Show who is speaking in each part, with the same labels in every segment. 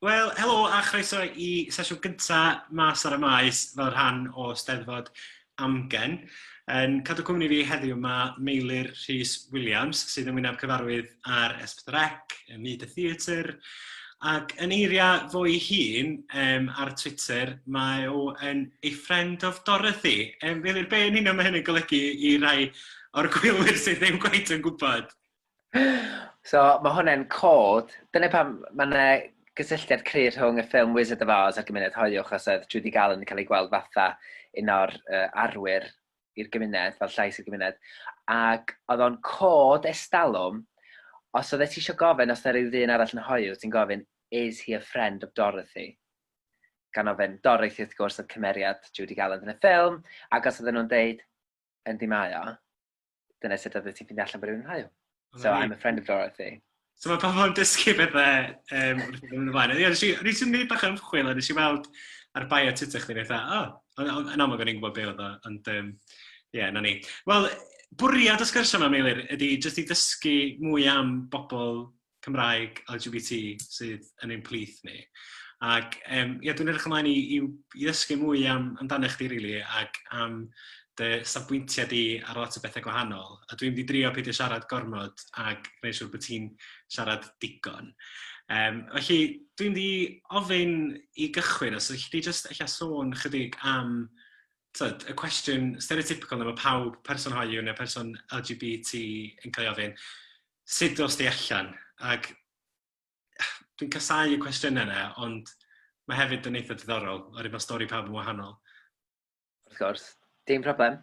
Speaker 1: Wel, helo a chroeso i sesiwn gynta Mas ar y Maes fel rhan o Steddfod Amgen. Yn cadw cwmni fi heddiw mae Meilir Rhys Williams, sydd yn wyneb cyfarwydd ar S4C, ym myd y theatr, ac yn eiriau fo'i hun um, ar Twitter, mae o yn a friend of Dorothy. Um, Meilir, be yn union mae hyn yn golygu i rai o'r gwylwyr sydd ddim cweit yn gwybod?
Speaker 2: So mae hwnna'n cod. Dyna pam mae yna gysylltiad cryf rhwng y ffilm Wizard of Oz a'r gymuned hoyw, achos oedd Judy Garland yn cael ei gweld fatha un o'r uh, arwyr i'r gymuned, fel llais i'r gymuned. Ac oedd o'n cod estalwm, os oedd ti eisiau gofyn os oedd rhyw ddyn arall yn hoyw, ti'n gofyn, is he a friend of Dorothy? Gan ofyn, Dorothy wrth gwrs oedd cymeriad Judy Garland yn y ffilm, ac os oedden nhw'n deud, yndi mae o, dyna sut oeddet ti'n ffeindio allan bod rhywun yn hoyw. So I'm a friend of Dorothy.
Speaker 1: So mae pobl yn dysgu bethau um, wrth iddyn nhw ymlaen. Ie, nes i, nes i wneud bach o ymchwil a nes i weld ar bio Twitter chdi, fatha, o, oh, yn amlwg o'n i'n gwybod be oedd o, ond um, ie, yeah, na ni. Wel, bwriad y sgyrsiau yma, Meilir, ydy jyst i ddysgu mwy am bobl Cymraeg LGBT sydd yn ein plith ni. Ac um, ie, dwi'n edrych ymlaen i, i, i ddysgu mwy am, amdano chdi, really, ac am dy safbwyntiau di ar lot o bethau gwahanol. A dwi'n mynd i drio peidio siarad gormod ac gwneud siŵr bod ti'n siarad digon. Um, felly, dwi'n mynd i ofyn i gychwyn, os ydych chi jyst eich sôn chydig am tyd, y cwestiwn stereotypical na mae pawb, person hoyw neu person LGBT yn cael ei ofyn, sut dos di allan? Ac dwi'n casau y cwestiynau yna, ond mae hefyd yn eitha diddorol, oherwydd mae stori pawb yn wahanol.
Speaker 2: Wrth gwrs, dim problem.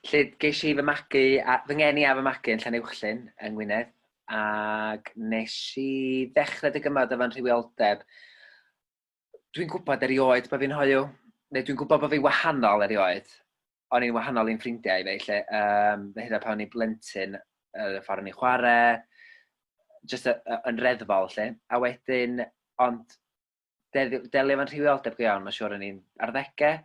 Speaker 2: Lle ges i fy magu, a, fy ngeni a fy magu yn Llanuwchllyn yng Ngwynedd, ac nes i ddechrau dygymod efo'n rhywioldeb. Dwi'n gwybod erioed bod fi'n hoyw, neu dwi'n gwybod bod fi'n wahanol erioed. O'n i'n wahanol i'n ffrindiau i fi, lle um, hyd yn oed pan o'n i'n blentyn, y ffordd o'n i'n chwarae, jyst yn reddfol, lle. A wedyn, ond delio efo'n rhywioldeb go iawn, mae'n siŵr o'n i'n arddegau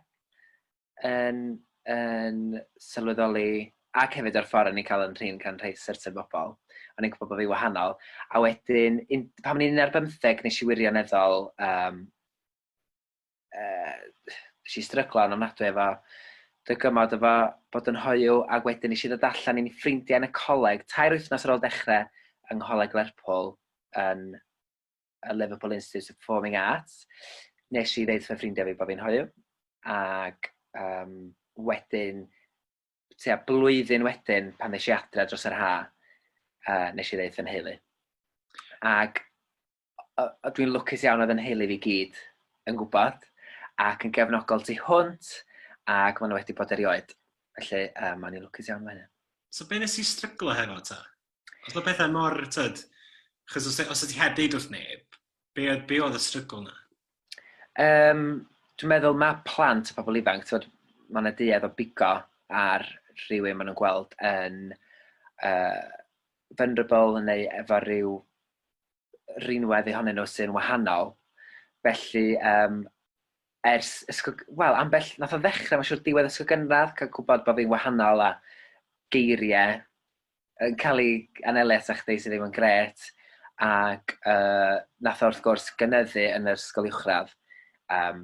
Speaker 2: yn, yn sylweddoli, ac hefyd o'r ffordd o'n i'n cael yn rhin gan rhai certain bobl. O'n i'n gwybod bod fi wahanol. A wedyn, un, pan o'n i'n un ar bymtheg, nes i wirioneddol, um, uh, nes i stryglo yn ofnadwy efo dygymod efo bod yn hoyw, ac wedyn nes i ddod allan i'n ffrindiau yn y coleg, 3 wythnos ar ôl dechrau yng Ngholeg Lerpwl yn y Liverpool Institute of Performing Arts, nes i ddeud wrth fy ffrindiau fi bod fi'n hoyw, ac um, wedyn, tua blwyddyn wedyn, pan nes i adre dros yr ha, uh, nes i ddeud fy nheulu. Ac a dwi'n lwcus iawn oedd yn nheulu fi gyd yn gwybod, ac yn gefnogol tu hwnt, ac maen nhw wedi bod erioed. Felly, um, maen i'n lwcus iawn efo hynny.
Speaker 1: So be nes i stryglo hefo ta? Os mae pethau mor, tyd, chos os, os ti heb deud wrth neb, be, be oedd y strygl na?
Speaker 2: Um, dwi'n meddwl mae plant a pobl ifanc, twod, mae yna duedd o bigo ar rhywun maen nhw'n gweld yn uh, vulnerable neu efo rhyw rinwedd ohonyn nhw sy'n wahanol. Felly, um, ers ysgol, wel, ambell, nath o ddechrau, mae'n siŵr, diwedd ysgol gynradd, cael gwybod bod fi'n wahanol a geiriau yn cael ei anelu ata chdi sydd ddim yn grêt, ac uh, nath o wrth gwrs gynyddu yn yr ysgol uwchradd. Um,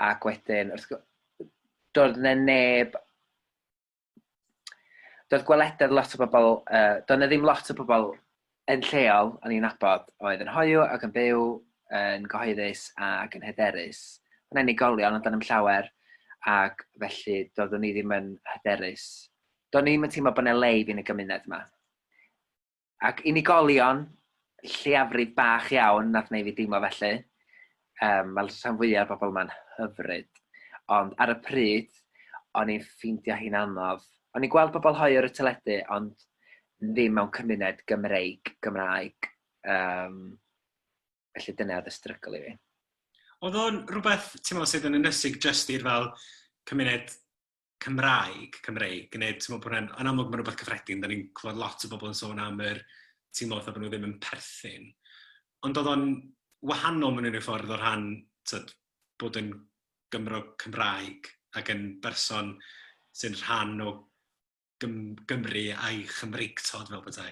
Speaker 2: ac wedyn, wrth gwrs, doedd 'na neb Doedd gwelededd lot o bobl, uh, doedd 'na ddim lot o bobl yn lleol o'n i'n nabod oedd yn hoyw ac yn byw yn gyhoeddus ac yn hyderus. Yn unigolion, ond ddim llawer, ac felly doeddwn i ddim yn hyderus. Do'n i'm yn teimlo bod 'na le i fi yn y gymuned yma. Ac unigolion, lleiafrif bach iawn nath wneud fi deimlo felly. Um, Mae'r rhan fwyaf o'r bobl yma'n hyfryd. Ond ar y pryd, o'n i'n ffeindio hi'n anodd. O'n i'n gweld bobl hoyw ar y teledu, ond ddim mewn cymuned Gymreig, Gymraeg. Um, felly dyna oedd y strygl i fi.
Speaker 1: Oedd o'n rhywbeth, ti'n meddwl, sydd yn ynysig jyst i'r fel cymuned Cymraeg, Cymreig, neu ti'n meddwl bod hwnna'n, yn amlwg mae'n rhywbeth cyffredin, da ni'n clywed lot o bobl yn sôn am yr teimlo fatha bod nhw ddim yn perthyn. Ond oedd o'n wahanol mewn unrhyw ffordd o rhan tyd, bod yn Gymro Cymraeg ac yn berson sy'n rhan o Gym Gymru a'i Chymreictod fel petai.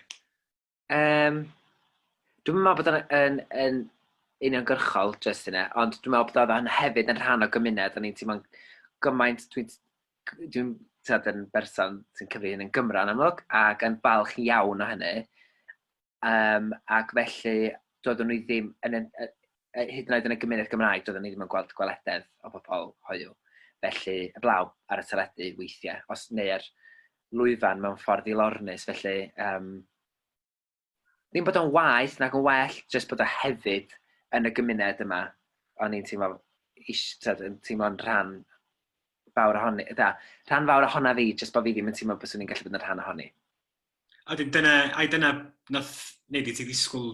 Speaker 2: Um, dwi'n meddwl bod o'n yn, yn, uniongyrchol jyst yna, ond dwi'n meddwl bod oedd o'n hefyd yn rhan o gymuned, o'n i'n teimlo'n gymaint, dwi'n dwi tyd, yn berson sy'n cyfri hyn yn Gymro yn amlwg, ac yn falch iawn o hynny. Um, ac felly, doeddwn ni ddim, yn, yn, hyd yn oed yn y gymuned Gymraeg, doeddwn ni ddim yn gweld gwelededd o bobl hoyw. Felly, y blaw ar y teledu weithiau, os neu ar lwyfan mewn ffordd ddilornus, felly um, ddim bod o'n waeth nag yn well, jyst bod o hefyd yn y gymuned yma. O'n i'n teimlo, tyd, yn teimlo'n rhan fawr ohoni, dda, rhan fawr ohona fi, jyst bod fi ddim yn teimlo byswn i'n gallu bod yn rhan ohoni.
Speaker 1: A dyn, dyna, ai dyna nath wneud i ti ddisgwyl,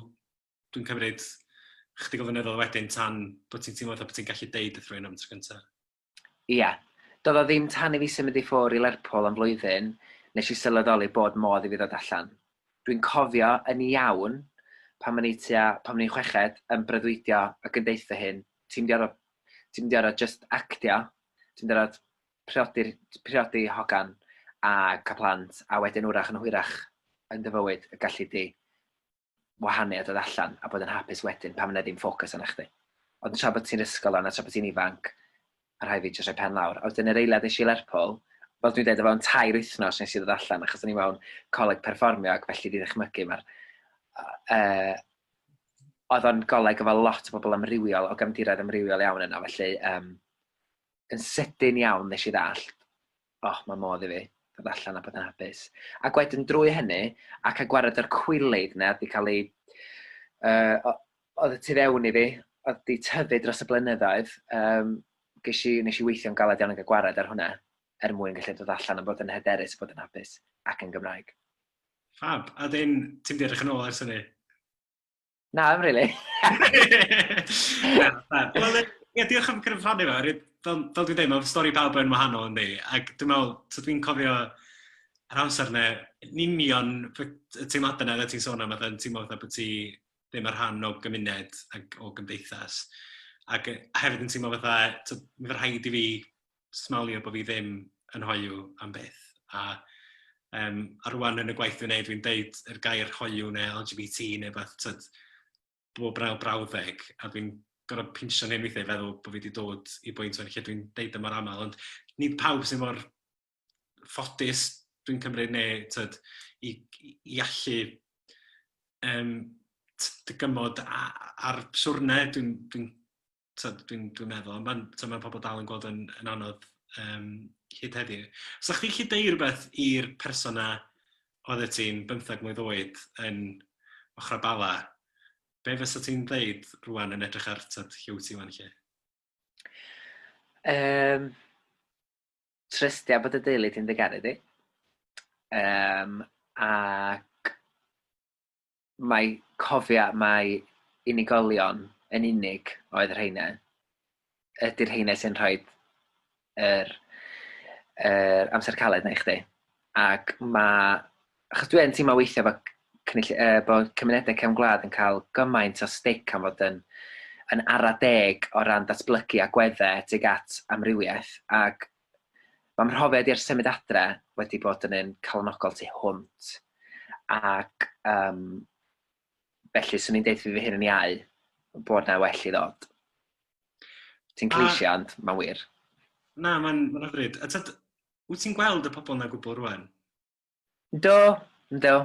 Speaker 1: dwi'n cymryd, chydig o flynyddoedd wedyn tan bod ti'n teimlo fatha bod ti'n gallu deud wrth rhywun am tro cyntaf?
Speaker 2: Ia. Doedd o ddim tan i fi symud i ffwr i Lerpwl am flwyddyn nes i sylweddoli bod modd i fi ddod allan. Dwi'n cofio yn iawn pan o'n i tua, pan o'n i'n chweched, yn breuddwydio ac yn deutha hyn, ti'n mynd i orfod, ti'n mynd i orfod jyst actio, ti'n mynd i orfod priodi'r, priodi hogan a cael plant, a wedyn wrach yn hwyrach yn dy fywyd y gallu di wahanu a dod allan a bod yn hapus wedyn pan mae 'na ddim ffocws arna chdi. Ond tra bod ti'n ysgol a tra bod ti'n ifanc, mae rhaid fi jyst rhoi pen lawr. A wedyn yr eiliad es i Lerpwl, fel dwi'n dweud, o fewn 3 wythnos nes i ddod allan achos o'n i mewn coleg perfformio ac felly di ddychmygu mae'r... oedd o'n goleg efo lot o bobl amrywiol, o gefndiroedd amrywiol iawn yno, felly um, yn sydyn iawn nes i ddallt, oh, mae modd i fi ddod allan a bod yn hapus. Ac wedyn drwy hynny, ac a gwared o'r cwilydd 'na 'di cael ei... Uh, oedd y tu fewn i fi, oedd di tyfu dros y blynyddoedd, um, ges i, nes i weithio'n galed iawn yn cael gwared ar hwnna, er mwyn gallu dod allan a bod yn hyderus, bod yn hapus ac yn Gymraeg.
Speaker 1: Fab. A dyn, ti'n di edrych yn ôl ers hynny?
Speaker 2: Na, ddim really.
Speaker 1: Na, fab. Wel, ie, diolch am cyfrannu fo. Fel, fel dwi'n dweud, mae stori pawb yn wahanol yndi. Ac dwi'n meddwl, so dwi'n cofio yr amser yna, yn union y teimladau yna ti'n sôn am, fatha yn teimlo fatha bod ti ddim yn rhan o gymuned ac o gymdeithas. Ac hefyd yn teimlo fatha, mae'n rhaid i fi smalio bod fi ddim yn hoyw am byth. A, um, a rwan yn y gwaith dwi'n neud, dwi'n deud yr gair hoyw neu LGBT neu beth, tyd, bob braw brawddeg, a dwi'n gorfod pinsio'n hyn weithiau i feddwl bod fi wedi dod i bwynt o'n lle dwi'n deud y mor aml, ond nid pawb sy'n mor ffodus dwi'n cymryd neu tyd, i, i allu um, dygymod ar siwrne, dwi'n dwi tyd, dwi'n dwi meddwl, ond mae'n ma pobl dal yn gweld yn, yn anodd um, hyd heddiw. So chdi gallu deud rhywbeth i'r person na oedd ti'n 15 mlwydd oed yn ochr Bala, be fysa ti'n dweud rwan yn edrych ar tyd, lle wyt ti wan lle?
Speaker 2: Um, trystia bod y deulu ti'n dy garu di. Um, ac mae cofia mae unigolion yn unig oedd y rheina. Ydy'r rheina sy'n rhoi yr, yr amser caled na i chdi. Ac mae... Achos dwi yn teimlo weithiau bod, cynnull, uh, bod cymunedau cefn gwlad yn cael gymaint o stick am fod yn, yn ara deg o ran datblygu agweddau tuag at amrywiaeth. Ac mae mhrofiad i'r symud adre wedi bod yn un calonogol tu hwnt. Ac um, felly, swn i'n deud fi fy hun yn iau bod na well i ddod. Ti'n cliché, ond mae'n wir.
Speaker 1: Na, mae'n ma hyfryd. A tyd, wyt ti'n gweld y pobl na gwbl rwan?
Speaker 2: Do, do.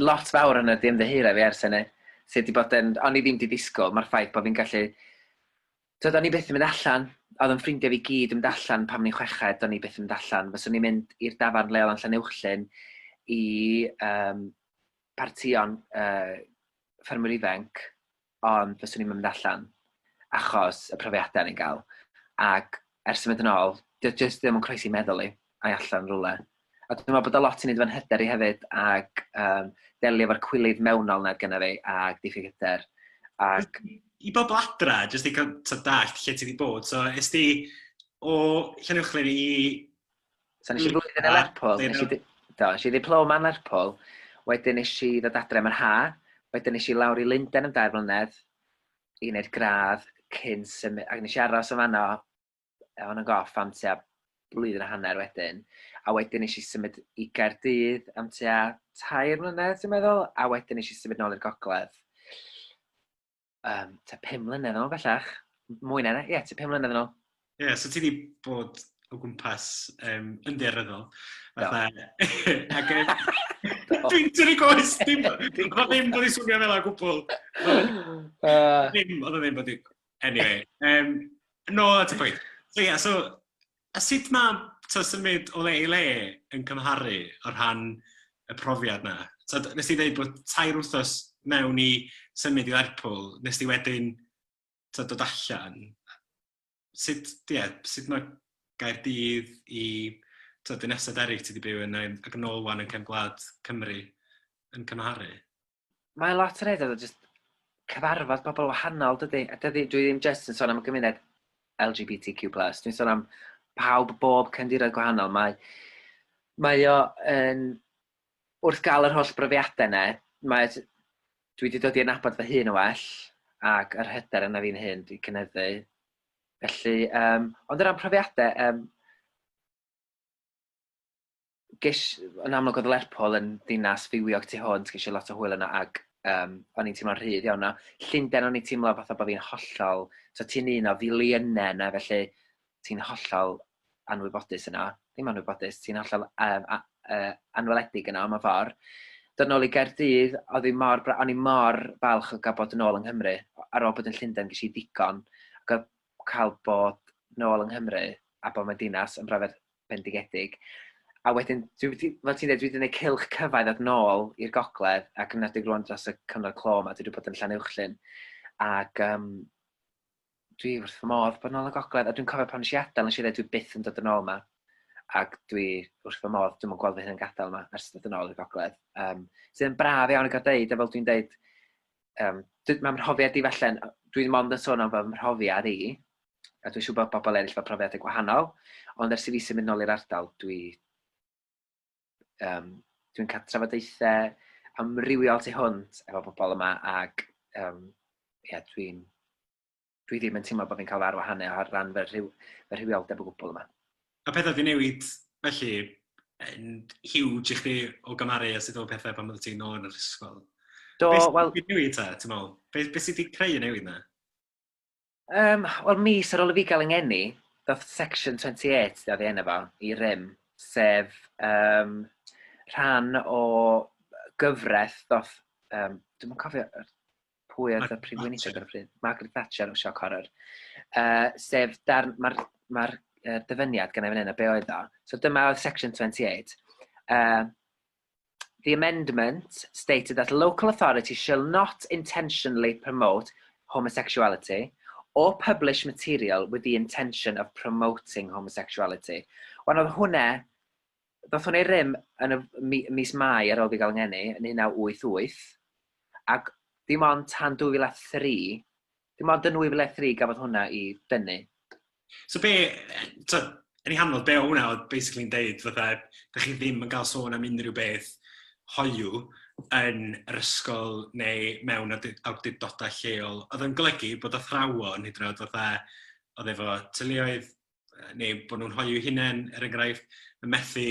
Speaker 2: Lot fawr yna di ymddiheuro fi ers hynny. Sydd wedi bod yn... O'n i ddim wedi disgwyl, mae'r ffaith bod fi'n gallu... Tyd, o'n i byth yn mynd allan. Oedd yn ffrindiau fi gyd yn mynd allan pan o'n i'n chweched, o'n i byth yn mynd allan. Fyswn i'n mynd i'r dafarn leol yn Llanuwchllyn i um, partïon uh, ffermwyr ifanc, ond fyswn i'n mynd allan achos y profiadau ni'n gael. Ac ers symud yn ôl, dio jyst ddim yn croesi meddwl i, a'i allan rhywle. A dwi'n meddwl bod o lot i wneud efo'n hyder i hefyd, ac um, delio efo'r cwilydd mewnol na gyda fi, ac diffyg hyder. Ac...
Speaker 1: I bobl adra, jyst i cael dallt lle ti wedi bod, so es di o Llanuwchllyn i...
Speaker 2: So nes i flwyddyn yn Lerpwl, nes i, do, nes i ddiploma yn Lerpwl, wedyn nes i ddod adre am yr ha, wedyn nes i lawr i Lundain am 2 flynedd i wneud gradd cyn symud, ac nes i aros yn fanno on and off am tua blwyddyn a hanner wedyn. A wedyn nes i symud i Gaerdydd am tua 3 mlynedd, dwi'n meddwl, a wedyn nes i symud nôl i'r gogledd. um, ta 5 mlynedd yn ôl bellach. Mwy na, ie, yeah, ta 5 mlynedd yn ôl.
Speaker 1: Ie, yeah, so ti wedi bod o gwmpas yn ddaearyddol. Fatha, ac dwi'n tynnu goes, dim, oedd o ddim bod i swnio fel o gwbl. Ddim, oedd o ddim bod i... Anyway, nôl at y pwynt. So ie, yeah, so, a sut mae ta, symud o le i le yn cymharu o rhan y profiad na? So, nes i ddeud bod 3 wythnos mewn i symud i Lerpwl, nes di wedyn ta, dod allan. Sut, ie, yeah, sut mae Gaerdydd i ta, dinasoedd eraill ti wedi byw yn ac yn ôl wan yn cefn gwlad Cymru yn cymharu?
Speaker 2: Mae lot yn edrych, just cyfarfod bobl wahanol, dydy. A dydy, dwi ddim just yn sôn am y gymuned LGBTQ+, dwi'n sôn am pawb, bob cefndiroedd gwahanol. Mae, mae o yn... Wrth gael yr holl brofiadau yna, mae, dwi wedi dod i adnabod fy hun yn well, ac yr hyder yna fi'n hun wedi cynyddu. Felly, um, ond o ran profiadau, um, ges, yn amlwg oedd Lerpwl yn ddinas fywiog tu hwnt, ges i lot o hwyl yna ac um, o'n i'n teimlo'n rhydd iawn yna. Llundain o'n i'n teimlo fatha bod fi'n hollol, so ti'n un o filiynau yna, felly ti'n hollol anwybodus yna. Ddim anwybodus, ti'n hollol um, a, uh, anweledig yna mewn ffordd. Dod nôl i Gaerdydd, oedd hi mor, o'n i mor falch o gael bod yn ôl yng Nghymru. Ar ôl bod yn Llundain, ges i ddigon. Ac oedd cael bod nôl yng Nghymru a bod mewn dinas yn brofiad bendigedig. A wedyn, dwi wedi, fel ti'n dweud, dwi wedi gwneud cylch cyfaidd ddod nôl i'r gogledd ac yn edrych rwan dros y cyfnod clo yma, dwi wedi bod yn Llanuwchllyn. Ac um, dwi wrth fy modd bod nôl y gogledd. A dwi'n cofio pan nes i adael, nes i ddweud dwi byth yn dod yn ôl yma. Ac dwi wrth fy modd, dwi'n gweld fy hun yn gadael yma ers dod yn ôl i'r gogledd. Um, sydd yn braf iawn i gael deud, a fel dwi'n deud, um, mae mhrofiad i falle, dwi'n mond yn sôn am fy mhrofiad i, a dwi'n siŵr bod bobl eraill efo profiadau gwahanol, ond ers i fi symud nôl i'r ardal, dwi, um, dwi'n cael trafodaethau amrywiol tu hwnt efo bobl yma, ac um, yeah, dwi'n dwi ddim yn teimlo bod fi'n cael fy arwahanu ar ran fy, rhyw, fy rhywioldeb o gwbl yma.
Speaker 1: A pethau di newid, felly, yn huge i chdi o gymharu a sut oedd pethau pan oeddet ti'n nôl yn yr ysgol.
Speaker 2: Do, wel...
Speaker 1: Beth newid ta, ti'n meddwl? Be, be sydd wedi creu y newid na?
Speaker 2: Wel, mis ar ôl i fi gael yng ngeni, ddoth Section 28, di oddi enw fo, i rym, sef um, rhan o gyfraith ddoth, um, dwi'n cofio pwy oedd y prif weinidog ar y pryd, Margaret Thatcher o Shock Horror, sef darn, mae'r ma dyfyniad gan ei fan hyn a be oedd o. So dyma oedd Section 28. The amendment stated that local authorities shall not intentionally promote homosexuality or publish material with the intention of promoting homosexuality. Wan oedd hwnna, ddoth hwnna i rym yn y mis Mai ar ôl fi gael ngeni, yn 1988, ac dim ond tan 2003, dim ond yn 2003 gafodd hwnna i dynnu.
Speaker 1: So be, so, yn ei hanfod, be o hwnna oedd basically'n deud, fatha, da chi ddim yn cael sôn am unrhyw beth hoyw yn yr ysgol neu mewn awdurdodau lleol. Oedd yn golygu bod athrawon hyd yn oed fatha, oedd efo teuluoedd neu bod nhw'n hoyw hunain, er enghraifft, yn methu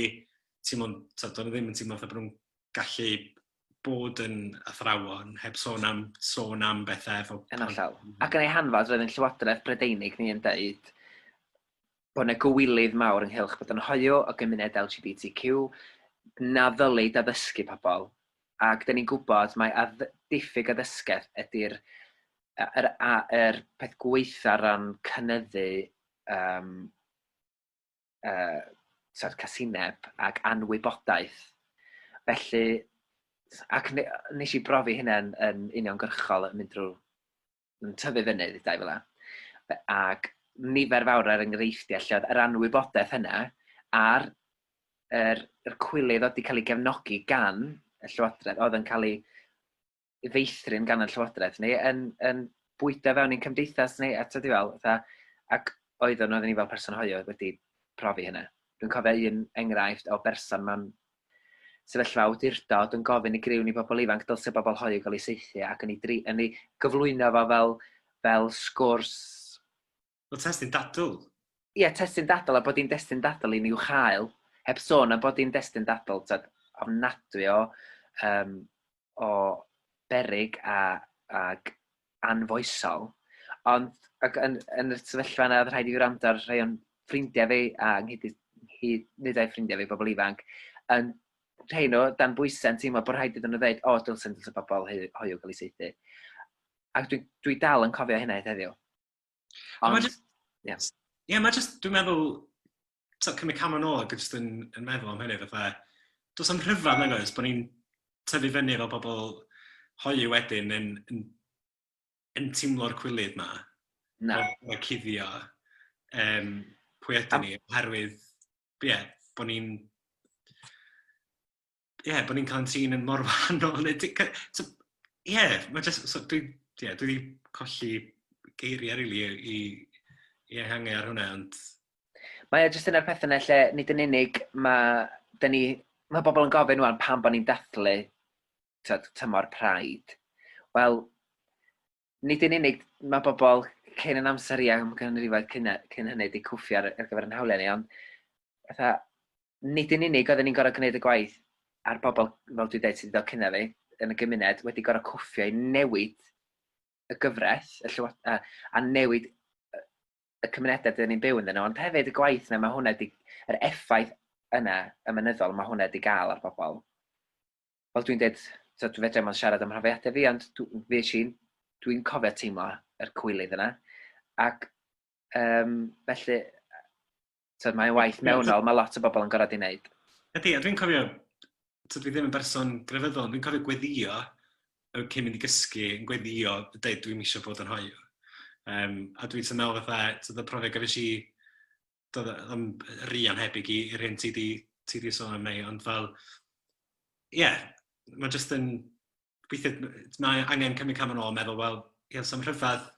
Speaker 1: teimlo'n, do'n nhw ddim yn teimlo fatha bod nhw'n gallu bod yn athrawon heb sôn am, sôn am bethau efo...
Speaker 2: Yn hollol. Ac yn ei hanfod, roedd yn Llywodraeth Brydeinig ni yn dweud bod yna gywilydd mawr ynghylch bod yn hoyw o gymuned LGBTQ, na ddylid addysgu pobl. Ac dyn ni'n gwybod mae add diffyg addysgaeth ydy'r yr, yr peth gweitha ran cynyddu um, uh, casineb ac anwybodaeth. Felly, ac nes i brofi hynna yn, yn uniongyrchol yn mynd drwy, yn tyfu fyny, ddau fel 'na. Ac nifer fawr ar enghreifftiau lle oedd yr anwybodaeth yna a'r yr, yr cwilydd oedd wedi cael ei gefnogi gan y Llywodraeth, oedd yn cael ei feithrin gan y Llywodraeth ni, yn, yn bwydo fewn i'n cymdeithas ni, a tydi fel, fatha, ac oeddwn, oeddwn ni fel person hoyw wedi profi hynna. Dwi'n cofio un enghraifft o berson mewn sefyllfa awdurdod yn gofyn i griw ni bobl ifanc dylse bobl hoyw gael eu saethu ac yn ei, dri, yn ei gyflwyno fo fel, fel sgwrs...
Speaker 1: Fel testun dadl?
Speaker 2: Ie, yeah, testun dadl a bod hi'n destun dadl i ni i'w chael. Heb sôn am bod hi'n destun dadl tyd, ofnadwy o, um, o berig a, ag anfoesol. Ond ac yn, yn y sefyllfa yna, oedd rhaid i fi wrando ar rhai o'n ffrindiau fi, a ynghyd, hyd, nid ai ffrindiau fi, bobl ifanc, yn rhai nhw dan bwysau yn teimlo bod rhaid iddyn nhw dweud, o, oh, dylsen dylse bobl hoyw gael ei saethu. Ac dwi, dwi dal yn cofio hynna hyd heddiw.
Speaker 1: Ond, ie. Yeah. Ie, mae just, dwi'n meddwl, so, cymryd cam yn ôl ac jyst yn, yn meddwl am hynny, fatha, does am rhyfedd nag oes, bod ni'n tyfu fyny fel bobl hoyw wedyn yn, yn, yn teimlo'r cwilydd ma.
Speaker 2: Na.
Speaker 1: O, o cuddio um, pwy ydyn ni, oherwydd, ie, yeah, bod ni'n ie, yeah, bod ni'n cael ein trin yn mor wahanol. So, ie, yeah, mae just, so, dwi, yeah, dwi wedi colli geiriau, really, i, i ehangu ar hwnna, ond...
Speaker 2: Mae e jyst un o'r pethau yna lle nid yn unig mae, dyn ni, mae bobl yn gofyn rwan pam bod ni'n dathlu tyd, tymor Pride. Wel, nid yn unig mae bobl cyn yn amser i am ganrifoedd cyn, cyn hynny wedi cwffio ar, ar gyfer yn hawliau ni, ond fatha, nid yn unig oedden ni'n gorfod gwneud y gwaith a'r bobl, fel dwi'n dweud, sydd wedi dod cynna fi yn y gymuned, wedi gorfod cwffio i newid y gyfraith y llywod, a, a newid y cymunedau dyn ni'n byw ynddyn nhw, ond hefyd y gwaith yna, mae hwnna di, yr effaith yna ymynyddol, mae hwnna wedi gael ar bobl. Fel dwi'n dweud, so dwi fedra i'm ond siarad am mhrofiadau fi, ond dwi, fi dwi'n cofio teimlo yr cwilydd yna. Ac um, felly, so, mae'n waith mewnol, mae lot o bobl yn gorfod ei wneud.
Speaker 1: Ydy, a dwi'n cofio, so dwi ddim yn berson grefyddol, ond dwi'n cofio gweddio cyn mynd i gysgu, yn gweddio, dweud dwi'n eisiau bod yn hoyw. Um, a dwi'n meddwl fatha, so y profiad gyfes i, doedd o'n rhy anhebyg i'r hyn ti di, ti di sôn am neu, ond fel, ie, yeah, mae jyst yn, weithiau mae angen cymryd cam yn ôl, meddwl, wel, ie, yeah, so'n rhyfedd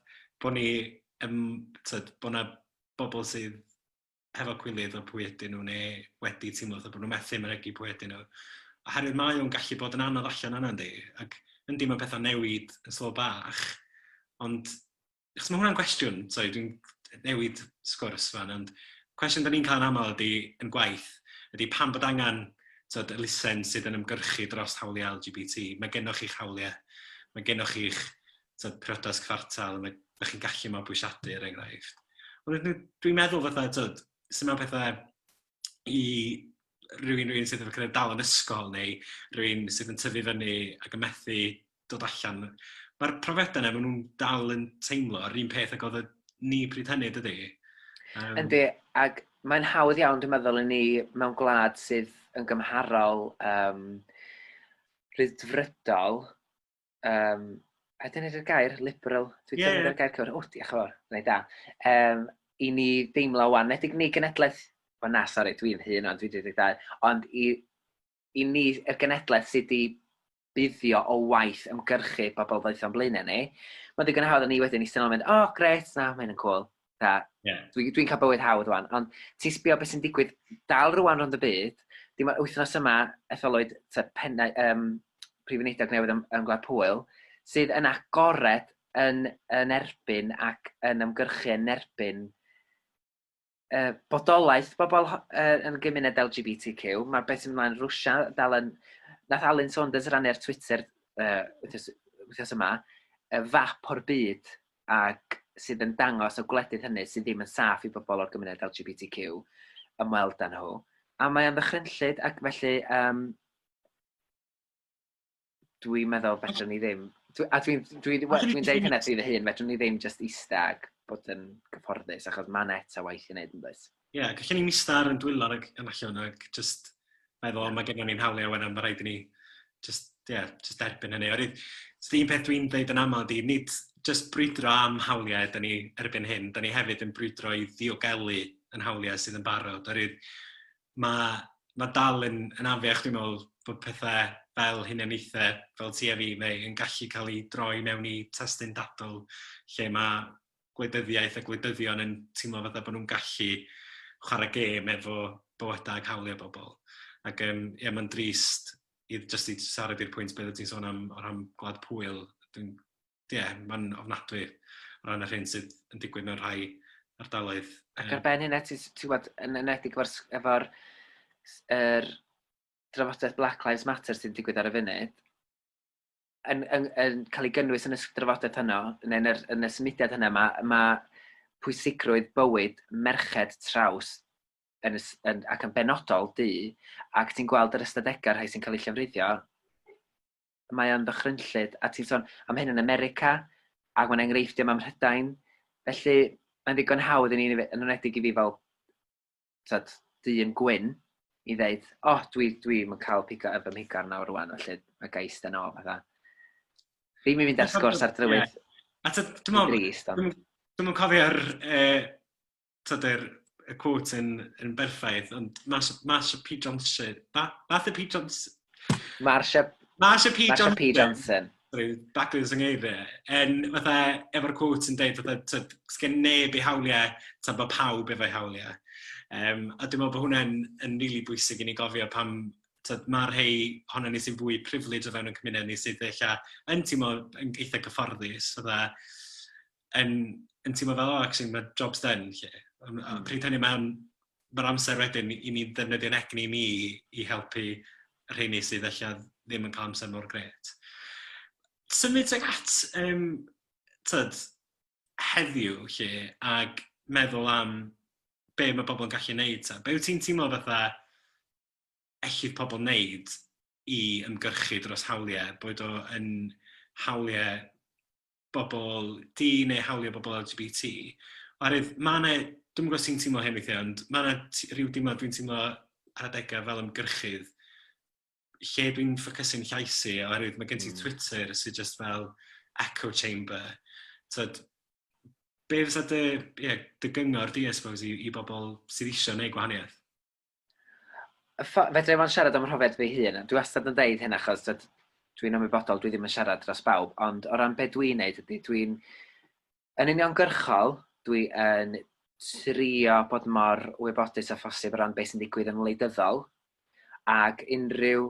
Speaker 1: bod ni, um, tyd, bod na bobl sydd hefo cwilydd o pwy ydyn nhw neu wedi teimlo fatha bod nhw'n methu mynegi pwy ydyn nhw. Oherwydd mae o'n gallu bod yn anodd allan yna, yndi? Ac yndi mae pethau'n newid yn slo bach, ond achos mae hwnna'n gwestiwn, sori, dwi'n newid sgwrs fan, ond cwestiwn da ni'n cael yn aml ydy, yn gwaith, ydy pam bod angen tyd, elusen sydd yn ymgyrchu dros hawliau LGBT. Mae gennoch chi'ch hawliau, mae gennoch chi'ch tyd, priodas cyfartal, mae da chi'n gallu mabwysiadu, er enghraifft. Ond dwi'n meddwl fatha, tyd, sy'n mewn pethau i rhywun, rhywun sydd efo cyrraedd dal yn ysgol neu rhywun sydd yn tyfu fyny ac yn methu dod allan. Mae'r profiadau yna, maen nhw'n dal yn teimlo yr un peth ag oedd y ni pryd hynny, dydy?
Speaker 2: Um, Yndi, ac mae'n hawdd iawn, dwi'n meddwl, i ni mewn gwlad sydd yn gymharol um, rhyddfrydol, um, a dyna ydy'r gair, liberal, dwi'n yeah. defnyddio'r gair cywir, o, diolch yn fawr, gwneud da. Um, I ni deimlo wan, nedig ni genedlaeth, wel na, sori, dwi'n hyn ond dwi'n 32, ond i, i ni, y genedlaeth sydd wedi buddio o waith ymgyrchu bobl ddoeth o'n blaenau ni, mae'n ddigon hawdd i ni wedyn eistedd nôl a mynd, o, oh, gret, na, mae'n yn cool. Ta, yeah. Dwi'n dwi cael bywyd hawdd rwan, ond ti'n sbio beth sy'n digwydd dal rwan rownd y byd, dim ond wythnos yma etholwyd ta, pennau, um, prif weinidog newydd ym, ym Gwlad Pwyl, sydd yn agored yn, yn erbyn ac yn ymgyrchu yn erbyn uh, bodolaeth bobl uh, yn y gymuned LGBTQ. Mae beth sy'n ymlaen Rwsia dal yn... Nath Alun Saunders rannu ar Twitter uh, wythnos, wythnos yma, uh, fap o'r byd ac sydd yn dangos y gwledydd hynny sydd ddim yn saff i bobl o'r gymuned LGBTQ ymweld â nhw. A mae o'n ddychrynllyd ac felly um, dwi'n meddwl fedrwn ni ddim. Dwi, a dwi'n dwi, dwi, dwi dweud hynna trwy fy hun, fedrwn ni ddim just ista ac bod yn gyfforddus, achos mae'n et a waith i wneud yn does.
Speaker 1: Ie, yeah, gallen ni'n ista ar yn dwylo ag yn allan ac just meddwl, yeah. mae gennym ni'n hawliau wedyn, mae rhaid i ni just, yeah, just derbyn hynny. Oherwydd, so un peth dwi'n dweud yn aml ydy, nid just brwydro am hawliau da ni erbyn hyn, da ni hefyd yn brwydro i ddiogelu yn hawliau sydd yn barod. Oherwydd, mae, mae dal yn, yn afiach, dwi'n meddwl, bod pethau fel hunaniaethau, fel ti a fi, neu yn gallu cael ei droi mewn i testun dadl lle mae gwleidyddiaeth a gwleidyddion yn teimlo fatha bod nhw'n gallu chwarae gêm efo bywydau ac hawliau bobl. Ac um, ie, mae'n drist i jyst i siarad i'r pwynt beth ti'n sôn am o ran Gwlad Pwyl. Dwi'n ie, yeah, mae'n ofnadwy o ran yr hyn sydd yn digwydd mewn rhai ardaloedd.
Speaker 2: Ac ar ben hynna, ti'n ti gwybod, yn enwedig efo'r efo er drafodaeth Black Lives Matter sy'n digwydd ar y funud, yn, yn, yn cael ei gynnwys yn y drafodaeth yno, neu yn, yr, yn y symudiad yna, mae, mae pwysigrwydd bywyd merched traws yn, yn, ac yn benodol du, ac ti'n gweld yr ystadegau rhai sy'n cael eu llofruddio, mae o'n ddychrynllyd, a ti'n sôn am hyn yn America, ac mae'n enghreifftiau am Mhrydain, felly mae'n ddigon hawdd i ni, yn enwedig i fi fel tyd, dyn gwyn, i ddeud, o, oh, dwi, dwi yn cael pigo efo mhigar nawr rwan, felly mae gais dan ôl, fatha. Ddim i fynd ar sgwrs ar drywydd. Yeah.
Speaker 1: A dwi'n meddwl, dwi'n cofio'r tyd, yr, y quote yn, yn berffaith, ond Marsha, Marsha P. Johnson, Ma, Martha P. Johnson?
Speaker 2: Marsha,
Speaker 1: Marsha P.
Speaker 2: Marsha Johnson. P. Johnson.
Speaker 1: Sorry, backwards yng ngeiriau. En, fatha, efo'r quote yn deud, fatha, tyd, sgen neb ei hawliau, tan bod pawb efo'i hawliau. Um, a dwi'n meddwl bod hwnna'n yn rili really bwysig i ni gofio pam tyd, mae rhai ohono ni sy'n fwy privilege o fewn y cymuned ni sydd eich yn teimlo yn eitha cyfforddus, fatha, yn, yn teimlo fel, oh, actually, mae job's done, lle. Mm. Pryd hynny, mae'n mae'r amser wedyn i ni ddefnyddio'n egni ni i helpu y rheini sydd ella ddim yn cael amser mor gret. Symud tuag at um, tyd, heddiw lle, ag meddwl am be mae bobl yn gallu neud ta. Be wyt ti'n teimlo fatha ellith pobl wneud i ymgyrchu dros hawliau, boed o yn hawliau bobl du neu hawliau bobl LGBT. Oherwydd mae yna, dwi'n gwybod sy'n teimlo hyn weithiau, ond mae yna rhyw deimlad dwi'n teimlo ar adegau fel ymgyrchydd, lle dwi'n ffocysu'n llais i, oherwydd mae gen ti Twitter sydd just fel echo chamber. Tyd, be fysa dy, yeah, dy gyngor di, I suppose, i, i bobl sydd eisiau gwneud gwahaniaeth?
Speaker 2: Fedra i fod yn siarad am mhrofiad fy hun. Dwi wastad yn deud hyn achos dwi'n ymwybodol dwi ddim yn siarad dros bawb, ond o ran be dwi'n neud ydy dwi'n yn uniongyrchol dwi yn trio bod mor wybodus â phosib o ran beth sy'n digwydd yn wleidyddol ac unrhyw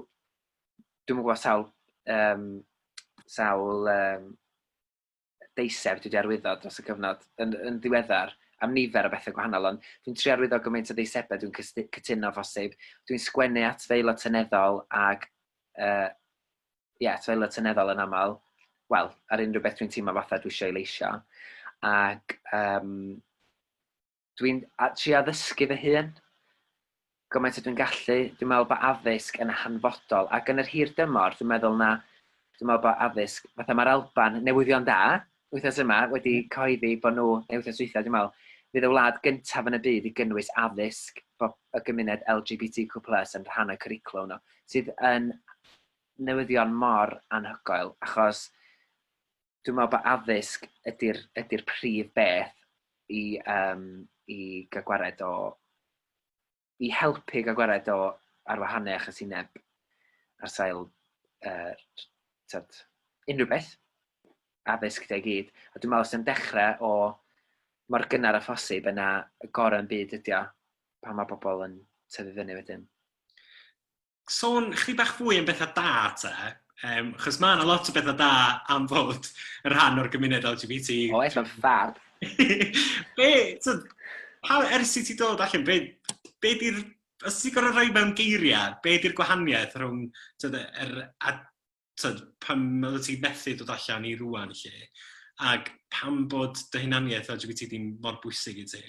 Speaker 2: dwi'm yn gwybod sawl um, sawl um, deiseb dwi 'di arwyddo dros y cyfnod yn, yn ddiweddar am nifer o bethau gwahanol, ond dwi'n trio arwyddo gymaint o ddeisebau dwi'n cytuno phosib. Dwi'n sgwennu at fy aelod seneddol ag, uh, yeah, at fy aelod seneddol yn aml, wel, ar unrhyw beth dwi'n teimlo fatha dwi eisiau ei leisio. Ac um, Dwi'n trio addysgu fy hun gymaint â dwi'n gallu. Dwi'n meddwl bod addysg yn hanfodol ac yn yr hir dymor dwi'n meddwl na dwi'n meddwl bod addysg, fatha mae'r Alban, newyddion da, wythnos yma wedi cyhoeddi bod nhw, neu wythnos dwytha dwi'n meddwl, fydd y wlad gyntaf yn y byd i gynnwys addysg bod y gymuned LGBTQ+ yn rhan o'i cwricwlwm nhw, sydd yn newyddion mor anhygoel, achos dwi'n meddwl bod addysg ydy'r ydy prif beth i, um, i gael gwared o, i helpu gael gwared o arwahanu a chasineb ar sail uh, tyd, unrhyw beth, addysg gyda'i gyd. A dwi'n meddwl sy'n dechrau o mor gynnar â phosib yna y gorau yn byd ydi o pan mae bobl yn tyfu fyny wedyn.
Speaker 1: Sôn chdi bach fwy am bethau da te, um, chos mae yna lot o bethau da am fod yn rhan o'r gymuned LGBT.
Speaker 2: Oes, mae'n ffab.
Speaker 1: Be, so, pa, ers i ti dod allan, be, be di'r, os ti'n gorfod rhoi mewn geiriau, be di'r gwahaniaeth rhwng tyd, er, a, tyd, pan oeddet ti'n methu dod allan i rwan lle, ac pam bod dy hunaniaeth LGBT ddim mor bwysig i ti?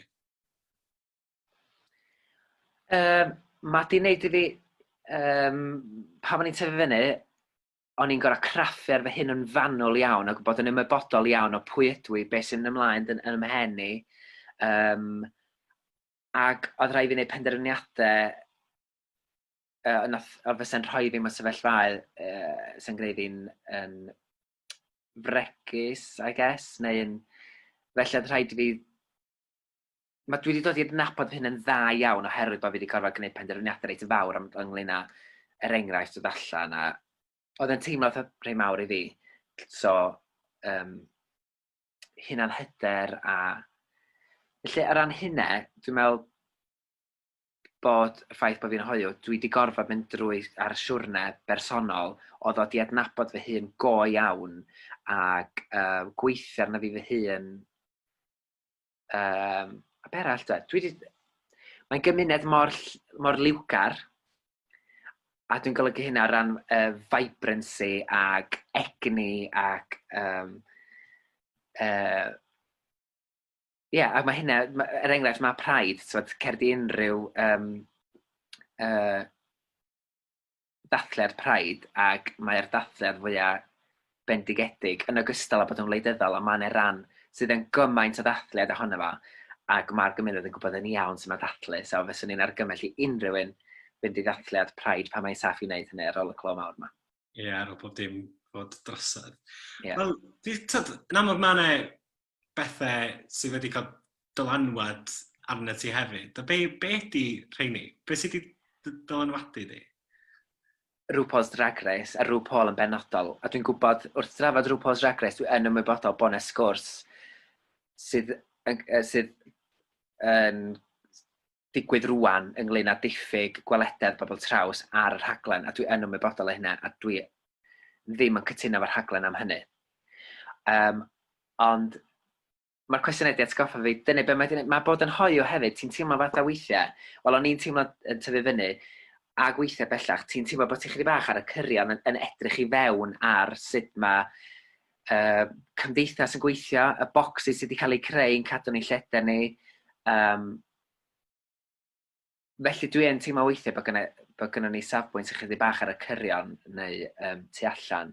Speaker 2: Um, mae di wneud i fi... Um, pan o'n i'n tyfu fyny, o'n i'n gorau craffu ar fy hun yn fanwl iawn ac bod yn ymwybodol iawn o pwy ydw i, beth sy'n ymlaen yn, yn ymhen i. Um, ac oedd rhaid fi wneud penderfyniadau uh, nath, o fysa'n rhoi fi mewn sefyllfaoedd uh, sy'n gwneud fi'n yn fregus, I guess, neu yn... Felly oedd rhaid i fi mae dwi wedi dod i adnabod fy hun yn dda iawn oherwydd bod fi wedi gorfod gwneud penderfyniadau reit fawr am ynglyn â, er enghraifft, dod allan a oedd yn teimlo fatha rhai mawr i fi. So, um, hunan hyder a... Felly, o ran hynna, dwi'n meddwl bod y ffaith bod fi'n hoyw, dwi wedi gorfod mynd drwy ar y siwrne bersonol o ddod i adnabod fy hun go iawn ac uh, gweithio arna fi fy hun. Um, a be arall, dwi? Dwi 'di... Mae'n gymuned mor, mor liwgar. A dwi'n golygu hynna o ran uh, vibrancy ac egni ac um, uh, yeah, ac mae hynna, er enghraifft, mae Pride, twod, cer di unrhyw um, dathliad Pride ac mae'r dathliad fwyaf bendigedig yn ogystal â bod yn wleidyddol, ond mae 'na ran sydd yn gymaint o ddathliad ohono fo ac mae'r gymuned yn gwybod yn iawn sut mae dathlu, so fyswn i'n argymell i unrhyw un fynd i ddathliad Pride pan mae'n saff i wneud hynny ar ôl y clo mawr yma.
Speaker 1: Ie, yeah, ar ôl pob dim fod drosodd. Yeah. Wel, tyd, yn amlwg mae yna bethau sydd wedi cael dylanwad arna ti hefyd. A be, be ydy rheini? Be sydd wedi dylanwadu di?
Speaker 2: RuPaul's Drag Race a RuPaul yn benodol. A dwi'n gwybod, wrth drafod RuPaul's Drag Race, dwi yn ymwybodol bod yna sgwrs sydd, yn, sydd yn digwydd rwan ynglyn â diffyg gwelededd bobl traws ar y rhaglen, a dwi yn ymwybodol o hynna, a dwi ddim yn cytuno efo'r rhaglen am hynny. Um, ond mae'r cwestiwn wedi atgoffa fi, dyna be mae, mae bod yn hoyw hefyd, ti'n teimlo fatha weithiau, wel o'n i'n teimlo yn tyfu fyny, ac weithiau bellach, ti'n teimlo bod ti'n chydig bach ar y cyrion yn, yn edrych i fewn ar sut mae cymdeithas yn gweithio, y bocsys sydd wedi cael eu creu yn cadw ni'n lleden ni. Um, felly dwi yn teimlo weithiau bod gynna, bod gynna ni safbwynt ychydig bach ar y cyrion neu um, tu allan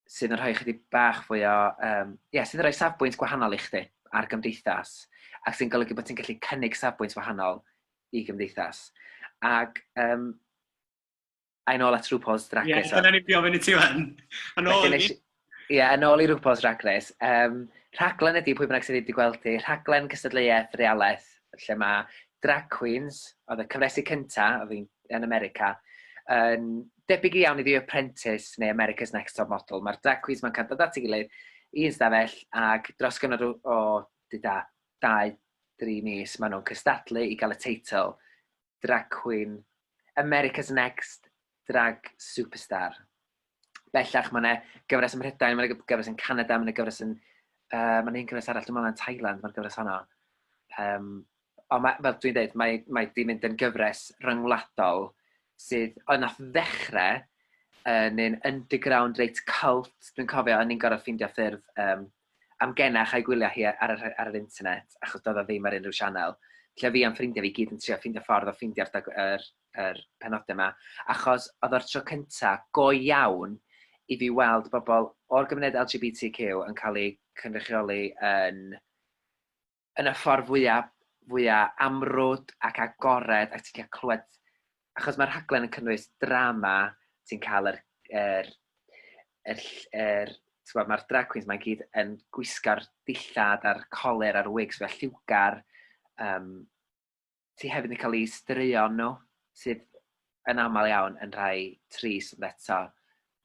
Speaker 2: sydd yn rhoi chydig bach fwy o... Um, yeah, sydd yn rhoi safbwynt gwahanol i chdi ar gymdeithas ac sy'n golygu bod ti'n gallu cynnig safbwynt wahanol i gymdeithas. Ac um, a yn ôl at RuPaul's Drag Race.
Speaker 1: Ie, dyna ni'n gofyn i ti wan. Yn ôl i...
Speaker 2: Ie, yn ôl i RuPaul's Drag Race. Um, rhaglen ydy, pwy bynnag sydd wedi gweld hi, rhaglen cystadleuaeth realaeth, lle mae drag queens, oedd y cyfresi cynta, oedd hi'n yn America, yn debyg iawn i The Apprentice neu America's Next Top Model. Mae'r drag queens ma'n cael dod at ei gilydd un stafell ac dros gyfnod o, o dyda, 2, 3 mis, maen nhw'n cystadlu i gael y teitl drag queen America's Next Drag Superstar. Bellach mae yna gyfres ym Mhrydain, mae yna gyfres yn Canada, mae yna gyfres yn... Uh, mae yna un gyfres arall, dwi'n meddwl yn Thailand, mae'r gyfres honno. Um, ond mae, fel dwi'n dweud, mae, mae di mynd yn gyfres ryngwladol sydd, oedd nath ddechrau yn un underground reit cult, dwi'n cofio, o'n i'n gorfod ffeindio ffyrdd um, amgenach a'i gwylio hi ar yr, ar yr internet, achos doedd o ddim ar unrhyw sianel. Lle fi a'n ffrindiau fi gyd yn trio ffeindio ffordd o ffeindio'r yr, yr penodau yma, achos oedd o'r tro cynta go iawn i fi weld bobl o'r gymuned LGBTQ yn cael eu cynrychioli yn, yn y ffordd fwyaf, fwyaf amrwd ac agored, ac ti'n cael clywed, achos mae'r rhaglen yn cynnwys drama, ti'n cael yr, yr, yr, yr ti'n mae'r drag queens mae'n gyd yn gwisgo'r dillad a'r coler a'r wigs fel lliwgar. Um, ti hefyd yn cael eu straeon nhw, sydd yn aml iawn yn rhai trist ond eto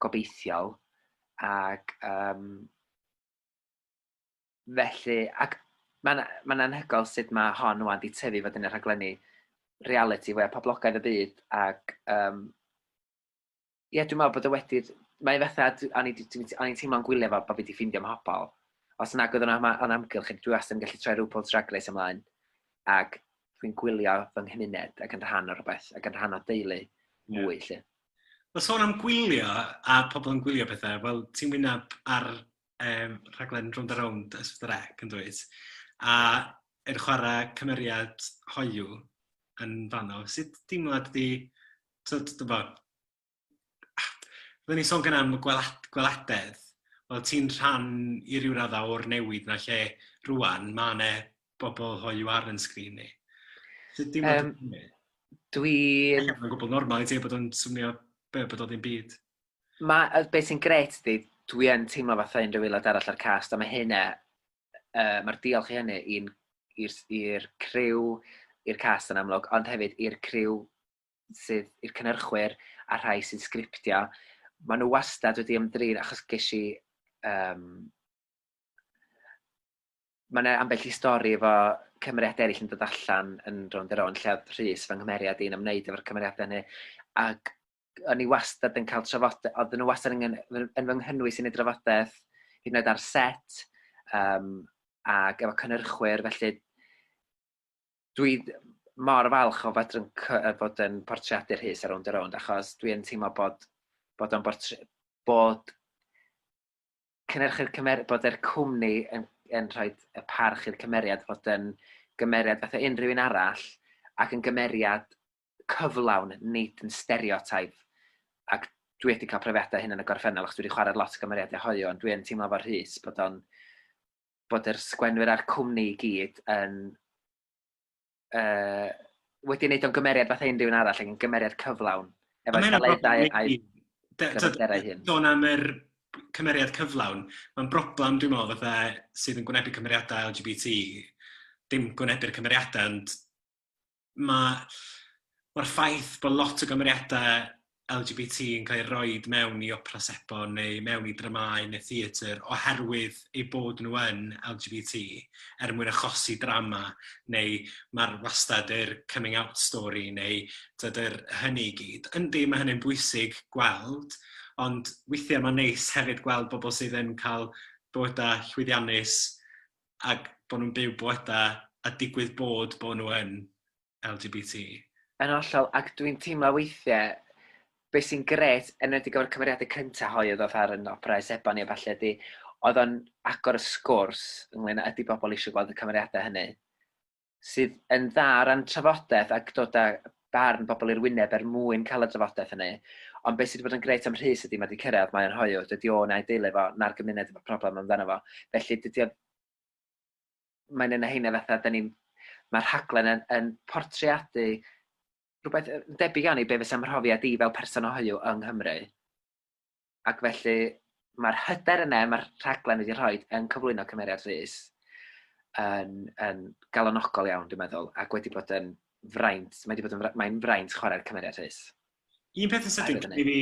Speaker 2: gobeithiol. Ac um, felly, ac mae'n ma anhygoel sut mae hon wan di tyfu fod yn y rhaglenni reality fwyaf poblogaidd y byd ac um, ie, dwi'n meddwl bod o wedi... Mae fatha, o'n i'n teimlo'n gwylio fo bod fi wedi ffeindio mhobol. Os nag oedd o'n o'n amgylch, dwi wastad yn gallu troi RuPaul's Drag Race ymlaen. Ac dwi'n gwylio fy nghymuned ac yn rhan o rhywbeth, ac yn rhan o deulu mwy, yeah. lle.
Speaker 1: Wel, sôn am gwylio a pobl yn gwylio pethau, wel, ti'n wyneb ar um, rhaglen Rownd a Rownd S4C yn dweud, a yn chwarae cymeriad hoyw yn fanno. Sut deimlad di, tyd, dwi'n bod, Byddwn ni'n sôn gyna am gwelad, gwelededd. Wel, ti'n rhan i ryw raddau o'r newid na lle rwan mae yna bobl hoyw ar yn sgrin ni. Sut dim um,
Speaker 2: Dwi'n...
Speaker 1: Mae'n gwbl normal i ti bod o'n swnio be, bod o ddim byd.
Speaker 2: Mae, beth sy'n gret di, dwi yn teimlo fatha unrhyw aelod arall ar cast, a mae hynna, uh, mae'r diolch i hynny i'r i'r criw, i'r cast yn amlwg, ond hefyd i'r criw sydd i'r cynhyrchwyr a rhai sy'n sgriptio. Maen nhw wastad wedi ymdrin, achos ges i... Um, mae yna ambell i stori efo cymeriadau eraill yn dod allan yn Rownd a Rownd, lle oedd Rhys fy nghymeriad i'n ymwneud efo'r cymeriadau hynny. Ac o'n i wastad yn cael trafodaeth, oedden nhw wastad yn, yn, yn fy nghynnwys i'n ei drafodaeth, hyd yn oed ar set, um, ac efo cynhyrchwyr, felly dwi, mor falch o fedru fod yn portreadu'r Rhys ar Rownd a Rownd, achos dwi'n teimlo bod, bod o'n bortre, bod cynhyrchu'r cymer, bod yr cwmni yn, yn rhoi y parch i'r cymeriad fod yn gymeriad fatha unrhyw un arall ac yn gymeriad cyflawn, nid yn stereotype. Ac dwi wedi cael profiadau hyn yn y gorffennol, achos dwi wedi chwarae lot o gymeriadau hoyw, ond dwi yn teimlo fo Rhys bod o'n bod yr sgwenwyr a'r cwmni i gyd yn uh, wedi wneud o'n gymeriad fatha unrhyw un arall ac yn gymeriad cyflawn. Efo'i thaledau a'i
Speaker 1: gryfderau hyn. Sôn am yr cymeriad cyflawn, mae'n broblem dwi'n meddwl fatha sydd yn gwynebu cymeriadau LGBT, dim gwynebu'r cymeriadau, ond mae'r ma ffaith bod lot o gymeriadau LGBT yn cael ei roed mewn i opera sebon neu mewn i dramâu neu theatr oherwydd eu bod nhw yn LGBT er mwyn achosi drama neu mae'r wastad yr coming out story neu tyd, yr hynny i gyd. Yndi, mae hynny'n bwysig gweld, ond weithiau mae'n neis hefyd gweld bobl sydd yn cael bywydau llwyddiannus ac bod nhw'n byw bywydau a digwydd bod bod nhw yn LGBT.
Speaker 2: Yn hollol, ac dwi'n teimlo weithiau, beth sy'n gret, enwedig efo'r cymeriadau cyntaf hoyw ddoth ar yn opera Sebon i a falle ydy, oedd o'n agor y sgwrs ynglyn â ydy bobl eisiau gweld y cymeriadau hynny, sydd yn dda o ran trafodaeth ac dod â barn bobl i'r wyneb er mwyn cael y drafodaeth hynny. Ond beth sydd wedi bod yn gret am Rhys ydy mae wedi cyrraedd, mae'n hoyw, dydy o na'i deulu fo, na'r gymuned efo problem amdano fo. Felly dydy o mae'n un o heina fatha, da ni'n, mae'r rhaglen yn, yn portreadu rhywbeth yn debyg iawn i be fysa mhrofiad i fel person hoyw yng Nghymru. Ac felly mae'r hyder yna mae'r rhaglen wedi rhoi yn cyflwyno cymeriad Rhys yn, yn galonogol iawn, dwi'n meddwl, ac wedi bod yn fraint, mae wedi bod yn, mae'n fraint chwarae'r cymeriad Rhys.
Speaker 1: Un peth yn sydyn, cyn i fi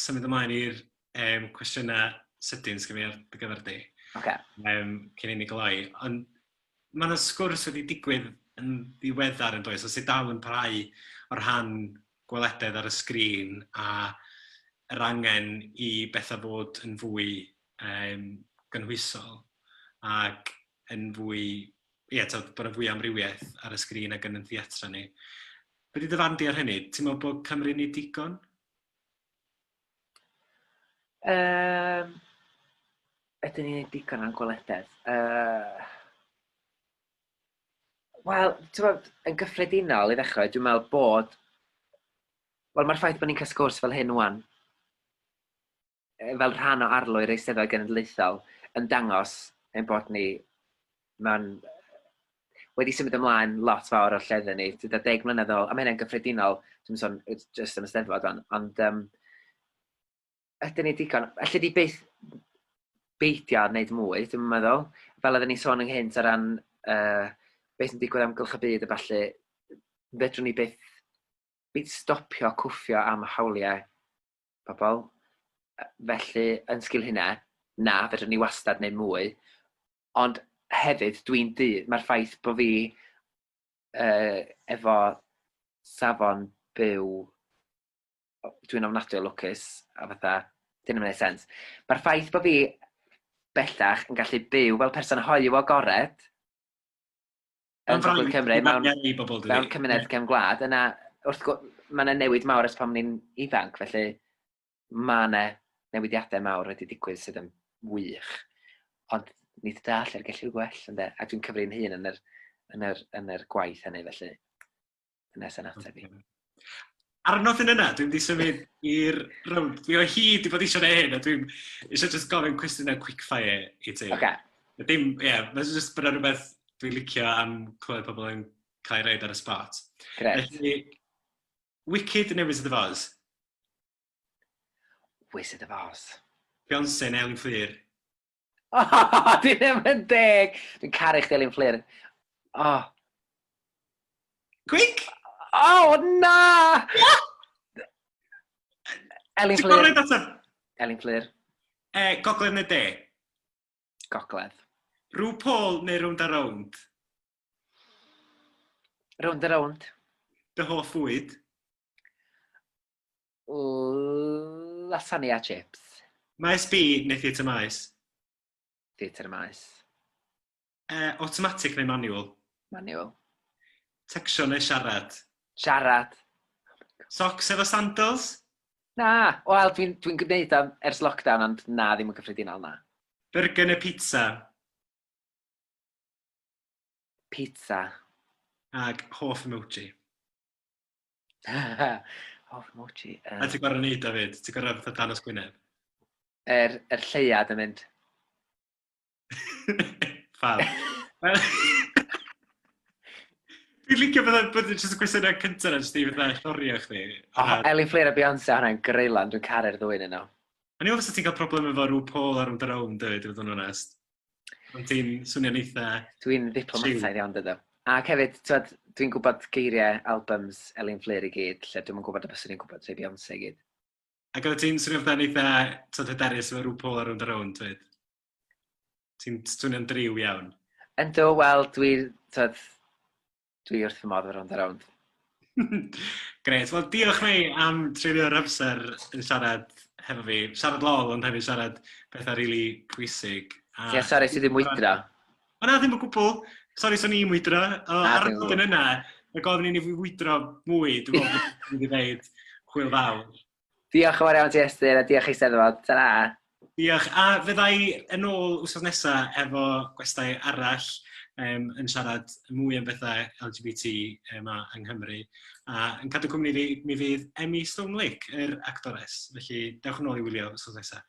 Speaker 1: symud ymlaen i'r um, cwestiynau sydyn sgyn fi ar dy gyfer di.
Speaker 2: Okay.
Speaker 1: Cyn i ni gloi. Ond mae yna sgwrs wedi digwydd yn ddiweddar yn does, os sydd dal yn parhau o'r rhan gwelededd ar y sgrin a yr angen i bethau fod yn fwy um, gynhwysol ac yn fwy, ie, yeah, bod yna fwy amrywiaeth ar y sgrin ac yn y theatra ni. Be di dy farn di ar hynny? Ti'n meddwl bod Cymru'n neud digon?
Speaker 2: Um, ydyn ni'n neud digon am gwelededd? Wel, ti'n meddwl, yn gyffredinol i ddechrau, dwi'n meddwl bod... Wel, mae'r ffaith bod ni'n cael sgwrs fel hyn wan, fel rhan o arlwy'r Eisteddfod Genedlaethol, yn dangos ein bod ni mewn wedi symud ymlaen lot fawr o'r lle ni. Gyda 10 mlynedd ôl, a mae hynny'n gyffredinol, dwi'n sôn jyst am y Steddfod fan, ond um, ydyn ni digon, alle di byth beidio a wneud mwy, dwi'n meddwl. Fel oedden ni'n sôn ynghynt o ran uh, beth sy'n digwydd amgylch y byd a falle, fedrwn ni byth, byth stopio cwffio am hawliau pobl. Felly, yn sgil hynna, na, fedrwn ni wastad wneud mwy. Ond hefyd, dwi'n du, mae'r ffaith bod fi uh, efo safon byw, dwi'n ofnadwy o lwcus, a fatha, dyn nhw'n gwneud sens. Mae'r ffaith bod fi bellach yn gallu byw fel person hoyw agored,
Speaker 1: yn Gogledd
Speaker 2: Cymru, mewn, mewn cymuned cefn gwlad, yna, wrth gwrs, mae yna newid mawr ers pan ni'n ifanc, felly mae yna newidiadau mawr wedi digwydd sydd yn wych. Ond nid da lle'r gellir gwell, ynde? A dwi'n cyfri'n hun yn yr, yn yr, yn yr gwaith hynny, felly dyna sy'n ateb i.
Speaker 1: Ar y nodyn yna, dwi'n mynd i symud i'r rownd. Dwi o hyd i bod eisiau gwneud hyn, a dwi'n eisiau just gofyn cwestiynau quickfire i ti.
Speaker 2: Okay.
Speaker 1: Dim, ie, yeah, mae'n just bod rhywbeth dwi'n licio am clywed pobl yn cael ei roid ar y spot.
Speaker 2: Gret.
Speaker 1: Felly, Wicked neu Wizard of Oz?
Speaker 2: Wizard of Oz.
Speaker 1: Beyoncé neu Elin Fflur?
Speaker 2: Oh, di ddim yn deg! Dwi'n caru chdi Elin Fflur. Oh.
Speaker 1: Quick!
Speaker 2: Oh, na! Elin
Speaker 1: Ti'n
Speaker 2: Fflur.
Speaker 1: gorfod ateb?
Speaker 2: Elin Fflur.
Speaker 1: E, gogledd neu de?
Speaker 2: Gogledd.
Speaker 1: Rhyw Paul neu Rownd a Rownd?
Speaker 2: Rownd a Rownd.
Speaker 1: Dy hoff fwyd?
Speaker 2: Lasagna a chips.
Speaker 1: Maes B neu Theatr Maes?
Speaker 2: Theatr Maes.
Speaker 1: Automatic neu manual?
Speaker 2: Manual.
Speaker 1: Tecsio neu siarad?
Speaker 2: Siarad.
Speaker 1: Socks efo sandals?
Speaker 2: Na, wel, dwi'n dwi gwneud o ers lockdown, ond na, ddim yn gyffredinol, na.
Speaker 1: Burger neu pizza?
Speaker 2: Pizza.
Speaker 1: Ag hoff emoji?
Speaker 2: Hoff emoji.
Speaker 1: A ti'n gorau neud o fyd? Ti'n gorau fatha danos gwyneb?
Speaker 2: Er, er lleuad yn mynd.
Speaker 1: Fab. Dwi'n licio fatha bod yn jyst y cwestiynau cyntaf na jyst i fatha llorio chdi.
Speaker 2: Oh, Elin Fflur a Beyoncé, hwnna'n greulon, dwi'n caru'r ddwy yn nhw.
Speaker 1: O'n i'n meddwl fysa ti'n cael problem efo rhyw Paul ar Rownd a Rownd, dweud, i fod yn onest. Ond ti'n swnio'n eitha...
Speaker 2: Dwi'n ddiplomataidd iawn, dydw. Ac hefyd, twed, dwi'n gwybod geiriau albums Elin Fflur i gyd, lle dwi'n gwybod y byswn i'n gwybod rhai Beyoncé i gyd.
Speaker 1: Ac oedd ti'n swnio fatha'n eitha, twed, hyderus efo rhyw Paul ar Rownd a Rownd, dweud? Ti'n swnio'n driw iawn.
Speaker 2: Yndw, wel, dwi, twed, dwi wrth fy modd efo Rownd a Rownd.
Speaker 1: Gret, wel diolch Mei am treulio'r amser yn siarad hefo fi. Siarad lol, ond hefyd siarad pethau rili really pwysig.
Speaker 2: A... Ie, yeah, sori, ti ddim mwydro.
Speaker 1: O na, ddim o gwbl. Sori, swn i'n mwydro. O, ar y nodyn yna, mae gofyn i ni fwydro mwy, dwi'n meddwl bod wedi dweud hwyl fawr.
Speaker 2: Diolch yn fawr iawn ti Esther, a diolch i Steddfod. Ta-ra!
Speaker 1: Diolch. A fydda i yn ôl wsos nesa efo gwestai arall um, yn siarad mwy am bethau LGBT yma yng Nghymru. A yn cadw cwmni fi, mi fydd Emmy Stonelake, yr actores. Felly, dewch yn ôl i wylio wsos nesaf.